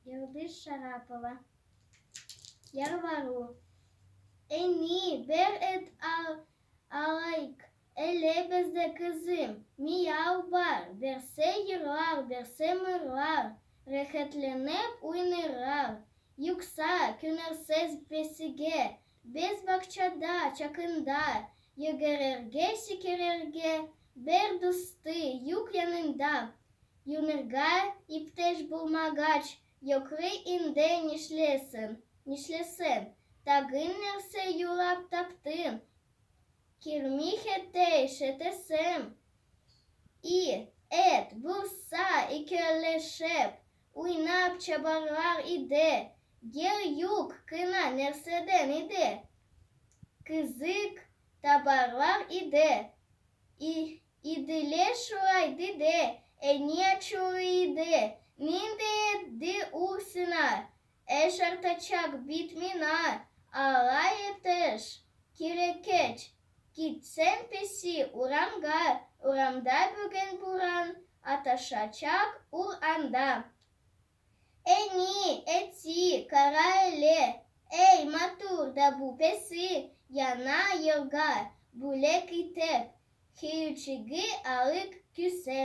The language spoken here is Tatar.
Йолдыз Шарапова. Ялвару. Әни, бер эт алыйк әле бездә кызым. Мияу бар, берсе ерлар, берсе мырлар, рәхәтләнеп уйнырлар. Юкса, күңелсез песигә. Без бакчада чакында йөгерергә, сикерергә бер дусты юк янында. Юнырга иптәш булмагач, йоклый инде нишләсен, нишләсен. Тагын нәрсә юлап таптың? Керми хәтта ишетәсем. И, эт булса икәүләшеп уйнап чабарлар иде. Гел юк кына нәрсәдән иде. Кызык табарлар иде. И, Иделе шулай диде, әни ачулы иде. Нинди эт ди ул сиңа? Эш артачак бит миңа. Алай итеш кирәккәч, китсен песи урамга, урамда бүген буран, аташачак ул анда. Әни, әти, кара әле, әй, матур да бу песи, Яңа елга бүләк итеп, Хеючеге алыйк күсе.